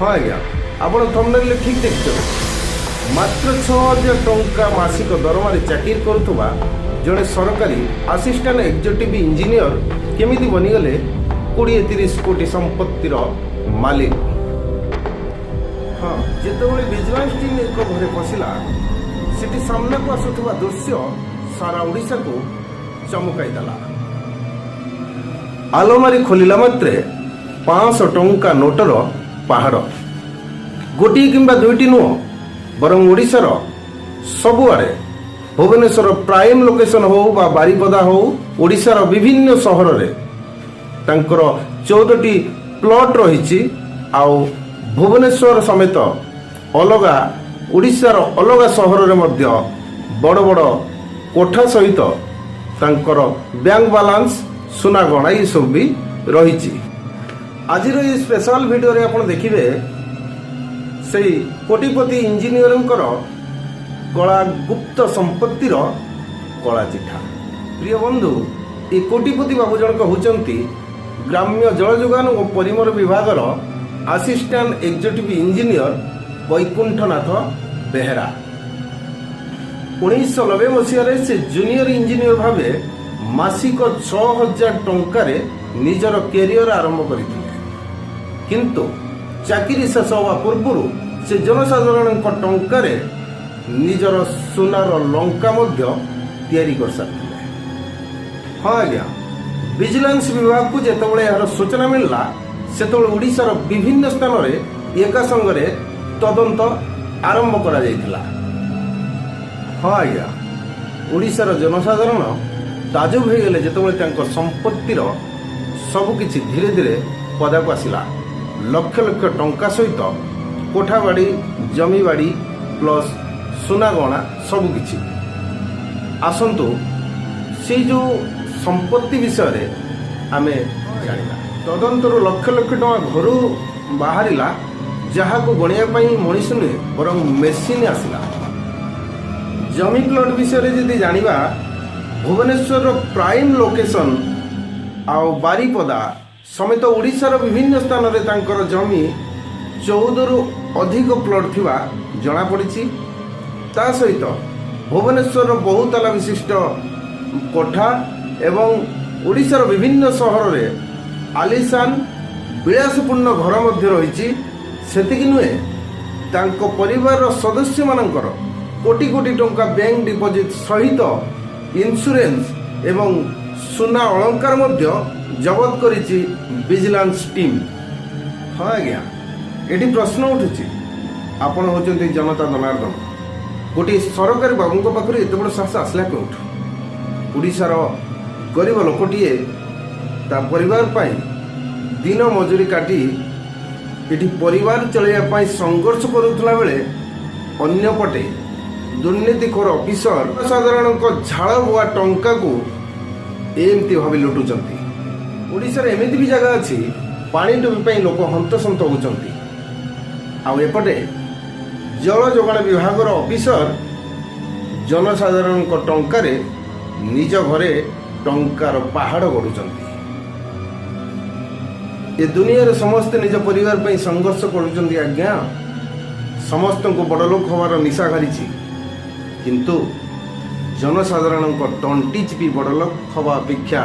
ହଁ ଆଜ୍ଞା, ଆପଣ ଥମ୍ବନେଲରେ ଠିକ୍ ଦେଖିଛନ୍ତି। ମାତ୍ର 6000 ଟଙ୍କା ମାସିକ ଦରମାରେ ଚାକିରି କରୁଥିବା ଜଣେ ସରକାରୀ ଆସିଷ୍ଟାଣ୍ଟ ଏକ୍ଜିକ୍ୟୁଟିଭ ଇଞ୍ଜିନିୟର କେମିତି ବନିଗଲେ 20-30 କୋଟି ସମ୍ପତ୍ତିର ମାଲିକ? ହଁ, ଯେତେବେଳେ ଭିଜିଲାନ୍ସ ଟିମ୍ ଏକ ଘରେ ପଶିଲା, ସେଠି ସାମ୍ନାକୁ ଆସୁଥିବା ଦୃଶ୍ୟ ସାରା ଓଡ଼ିଶାକୁ ଚମକାଇ ଦେଲା। ଆଲମାରି ଖୋଲିଲା ମାତ୍ରେ 500 ଟଙ୍କା ନୋଟର ପାହାଡ଼। ଗୋଟିଏ କିମ୍ବା ଦୁଇଟି ନୁହଁ, ବରଂ ଓଡ଼ିଶାର ସବୁଆଡ଼େ, ଭୁବନେଶ୍ୱର ପ୍ରାଇମ୍ ଲୋକେସନ ହଉ ବା ବାରିପଦା ହଉ, ଓଡ଼ିଶାର ବିଭିନ୍ନ ସହରରେ ତାଙ୍କର 14ଟି ପ୍ଲଟ୍ ରହିଛି। ଆଉ ଭୁବନେଶ୍ୱର ସମେତ ଅଲଗା ଓଡ଼ିଶାର ଅଲଗା ସହରରେ ମଧ୍ୟ ବଡ଼ ବଡ଼ କୋଠା ସହିତ ତାଙ୍କର ବ୍ୟାଙ୍କ ବାଲାନ୍ସ, ସୁନା ଗହଣା ଏସବୁ ବି ରହିଛି। ଆଜିର ଏହି ସ୍ପେଶାଲ ଭିଡ଼ିଓରେ ଆପଣ ଦେଖିବେ ସେଇ କୋଟିପତି ଇଞ୍ଜିନିୟରଙ୍କର କଳା ଗୁପ୍ତ ସମ୍ପତ୍ତିର କଳା ଚିଠା। ପ୍ରିୟ ବନ୍ଧୁ, ଏ କୋଟିପତି ବାବୁ ଜଣକ ହେଉଛନ୍ତି ଗ୍ରାମ୍ୟ ଜଳଯୋଗାଣ ଓ ପରିମଳ ବିଭାଗର assistant executive engineer Baikunthanath Behera. 1990 ମସିହାରେ ସେ ଜୁନିୟର ଇଞ୍ଜିନିୟର ଭାବେ ମାସିକ 6000 ଟଙ୍କାରେ ନିଜର କ୍ୟାରିୟର ଆରମ୍ଭ କରିଥିଲେ। କିନ୍ତୁ ଚାକିରି ଶେଷ ହେବା ପୂର୍ବରୁ ସେ ଜନସାଧାରଣଙ୍କ ଟଙ୍କାରେ ନିଜର ସୁନାର ଲଙ୍କା ମଧ୍ୟ ତିଆରି କରିସାରିଥିଲେ। ହଁ ଆଜ୍ଞା, ଭିଜିଲାନ୍ସ ବିଭାଗକୁ ଯେତେବେଳେ ଏହାର ସୂଚନା ମିଳିଲା, ସେତେବେଳେ ଓଡ଼ିଶାର ବିଭିନ୍ନ ସ୍ଥାନରେ ଏକା ସଙ୍ଗରେ ତଦନ୍ତ ଆରମ୍ଭ କରାଯାଇଥିଲା। ହଁ ଆଜ୍ଞା, ଓଡ଼ିଶାର ଜନସାଧାରଣ ତାଜୁବ ହୋଇଗଲେ ଯେତେବେଳେ ତାଙ୍କ ସମ୍ପତ୍ତିର ସବୁକିଛି ଧୀରେ ଧୀରେ ପଦାକୁ ଆସିଲା। ଲକ୍ଷ ଲକ୍ଷ ଟଙ୍କା ସହିତ କୋଠାବାଡ଼ି, ଜମିବାଡ଼ି, ପ୍ଲସ୍ ସୁନା ଗହଣା ସବୁକିଛି। ଆସନ୍ତୁ, ସେଇ ଯେଉଁ ସମ୍ପତ୍ତି ବିଷୟରେ ଆମେ ଜାଣିବା। ତଦନ୍ତରୁ ଲକ୍ଷ ଲକ୍ଷ ଟଙ୍କା ଘରୁ ବାହାରିଲା, ଯାହାକୁ ଗଣିବା ପାଇଁ ମଣିଷ ନୁହେଁ, ବରଂ ମେସିନ୍ ଆସିଲା। ଜମି ପ୍ଲଟ୍ ବିଷୟରେ ଯଦି ଜାଣିବା, ଭୁବନେଶ୍ୱରର ପ୍ରାଇମ୍ ଲୋକେସନ୍ ଆଉ ବାରିପଦା ସମେତ ଓଡ଼ିଶାର ବିଭିନ୍ନ ସ୍ଥାନରେ ତାଙ୍କର ଜମି 14ରୁ ଅଧିକ ପ୍ଲଟ୍ ଥିବା ଜଣାପଡ଼ିଛି। ତା ସହିତ ଭୁବନେଶ୍ୱରର ବହୁତାଲା ବିଶିଷ୍ଟ କୋଠା ଏବଂ ଓଡ଼ିଶାର ବିଭିନ୍ନ ସହରରେ ଆଲିସାନ ବିଳାସପୂର୍ଣ୍ଣ ଘର ମଧ୍ୟ ରହିଛି। ସେତିକି ନୁହେଁ, ତାଙ୍କ ପରିବାରର ସଦସ୍ୟମାନଙ୍କର କୋଟି କୋଟି ଟଙ୍କା ବ୍ୟାଙ୍କ ଡିପୋଜିଟ୍ ସହିତ ଇନ୍ସୁରାନ୍ସ ଏବଂ ସୁନା ଅଳଙ୍କାର ମଧ୍ୟ ଜବତ କରିଛି ଭିଜିଲାନ୍ସ ଟିମ୍। ହଁ ଆଜ୍ଞା, ଏଠି ପ୍ରଶ୍ନ ଉଠୁଛି, ଆପଣ ହେଉଛନ୍ତି ଜନତା ଜନାର୍ଦ୍ଦନ, ଗୋଟିଏ ସରକାରୀ ବାବୁଙ୍କ ପାଖରୁ ଏତେ ବଡ଼ ସାହସ ଆସିଲା କେଉଁଠୁ? ଓଡ଼ିଶାର ଗରିବ ଲୋକଟିଏ ତା ପରିବାର ପାଇଁ ଦିନ ମଜୁରୀ କାଟି ଏଠି ପରିବାର ଚଳାଇବା ପାଇଁ ସଂଘର୍ଷ କରୁଥିଲା ବେଳେ, ଅନ୍ୟପଟେ ଦୁର୍ନୀତିଖୋର ଅଫିସର ସାଧାରଣଙ୍କ ଝାଳ ବୁହା ଟଙ୍କାକୁ ଏମିତି ଭାବେ ଲୁଟୁଛନ୍ତି। ଓଡ଼ିଶାରେ ଏମିତି ବି ଜାଗା ଅଛି, ପାଣି ଟୋପେ ପାଇଁ ଲୋକ ହନ୍ତସନ୍ତ ହେଉଛନ୍ତି, ଆଉ ଏପଟେ ଜଳ ଯୋଗାଣ ବିଭାଗର ଅଫିସର ଜନସାଧାରଣଙ୍କ ଟଙ୍କାରେ ନିଜ ଘରେ ଟଙ୍କାର ପାହାଡ଼ ଗଢ଼ୁଛନ୍ତି। ଏ ଦୁନିଆରେ ସମସ୍ତେ ନିଜ ପରିବାର ପାଇଁ ସଂଘର୍ଷ କରୁଛନ୍ତି ଆଜ୍ଞା। ସମସ୍ତଙ୍କୁ ବଡ଼ଲୋକ ହେବାର ନିଶା ଘାରିଛି। କିନ୍ତୁ ଜନସାଧାରଣଙ୍କ ତଣ୍ଟି ଚିପି ବଡ଼ଲୋକ ହେବା ଅପେକ୍ଷା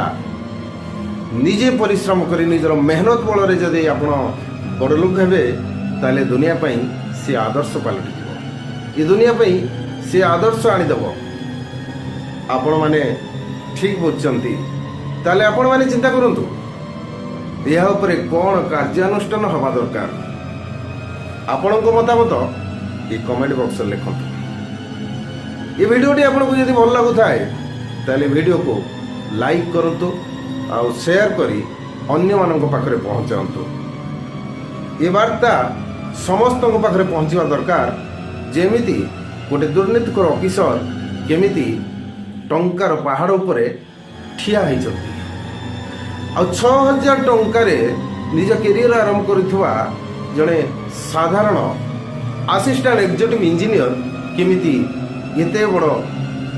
ନିଜେ ପରିଶ୍ରମ କରି ନିଜର ମେହନତ ବଳରେ ଯଦି ଆପଣ ବଡ଼ଲୋକ ହେବେ, ତାହେଲେ ଦୁନିଆ ପାଇଁ ସେ ଆଦର୍ଶ ପାଲଟିଯିବ। ଏ ଦୁନିଆ ପାଇଁ ସେ ଆଦର୍ଶ ଆଣିଦେବ। ଆପଣମାନେ ଠିକ୍ ବୁଝୁଛନ୍ତି। ତାହେଲେ ଆପଣମାନେ ଚିନ୍ତା କରନ୍ତୁ, ଏହା ଉପରେ କ'ଣ କାର୍ଯ୍ୟାନୁଷ୍ଠାନ ହେବା ଦରକାର? ଆପଣଙ୍କ ମତାମତ ଏ କମେଣ୍ଟ ବକ୍ସରେ ଲେଖନ୍ତୁ। ଏ ଭିଡ଼ିଓଟି ଆପଣଙ୍କୁ ଯଦି ଭଲ ଲାଗୁଥାଏ, ତାହେଲେ ଭିଡ଼ିଓକୁ ଲାଇକ୍ କରନ୍ତୁ ଆଉ ସେୟାର କରି ଅନ୍ୟମାନଙ୍କ ପାଖରେ ପହଞ୍ଚାନ୍ତୁ। ଏ ବାର୍ତ୍ତା ସମସ୍ତଙ୍କ ପାଖରେ ପହଞ୍ଚିବା ଦରକାର, ଯେମିତି ଗୋଟେ ଦୁର୍ନୀତିଖୋର ଅଫିସର କେମିତି ଟଙ୍କାର ପାହାଡ଼ ଉପରେ ଠିଆ ହେଇଛନ୍ତି, ଆଉ 6000 ଟଙ୍କାରେ ନିଜ କ୍ୟାରିୟର ଆରମ୍ଭ କରୁଥିବା ଜଣେ ସାଧାରଣ ଆସିଷ୍ଟାଣ୍ଟ ଏକ୍ଜିକ୍ୟୁଟିଭ ଇଞ୍ଜିନିୟର କେମିତି ଏତେ ବଡ଼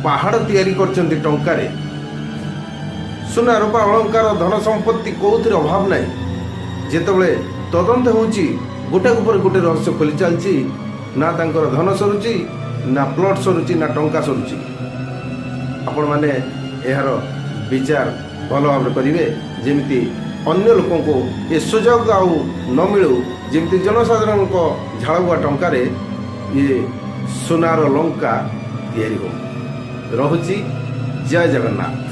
ପାହାଡ଼ ତିଆରି କରିଛନ୍ତି ଟଙ୍କାରେ। ସୁନା, ରୂପା, ଅଳଙ୍କାର, ଧନ ସମ୍ପତ୍ତି କେଉଁଥିରେ ଅଭାବ ନାହିଁ। ଯେତେବେଳେ ତଦନ୍ତ ହେଉଛି, ଗୋଟାକ ପରେ ଗୋଟେ ରହସ୍ୟ ଖୋଲି ଚାଲିଛି। ନା ତାଙ୍କର ଧନ ସରୁଛି, ନା ପ୍ଲଟ୍ ସରୁଛି, ନା ଟଙ୍କା ସରୁଛି। ଆପଣମାନେ ଏହାର ବିଚାର ଭଲ ଭାବରେ କରିବେ, ଯେମିତି ଅନ୍ୟ ଲୋକଙ୍କୁ ଏ ସୁଯୋଗ ଆଉ ନ ମିଳୁ, ଯେମିତି ଜନସାଧାରଣଙ୍କ ଝାଳବୁହା ଟଙ୍କାରେ ଇଏ ସୁନାର ଲଙ୍କା ତିଆରି ହଉ। ରହୁଛି, ଜୟ ଜଗନ୍ନାଥ।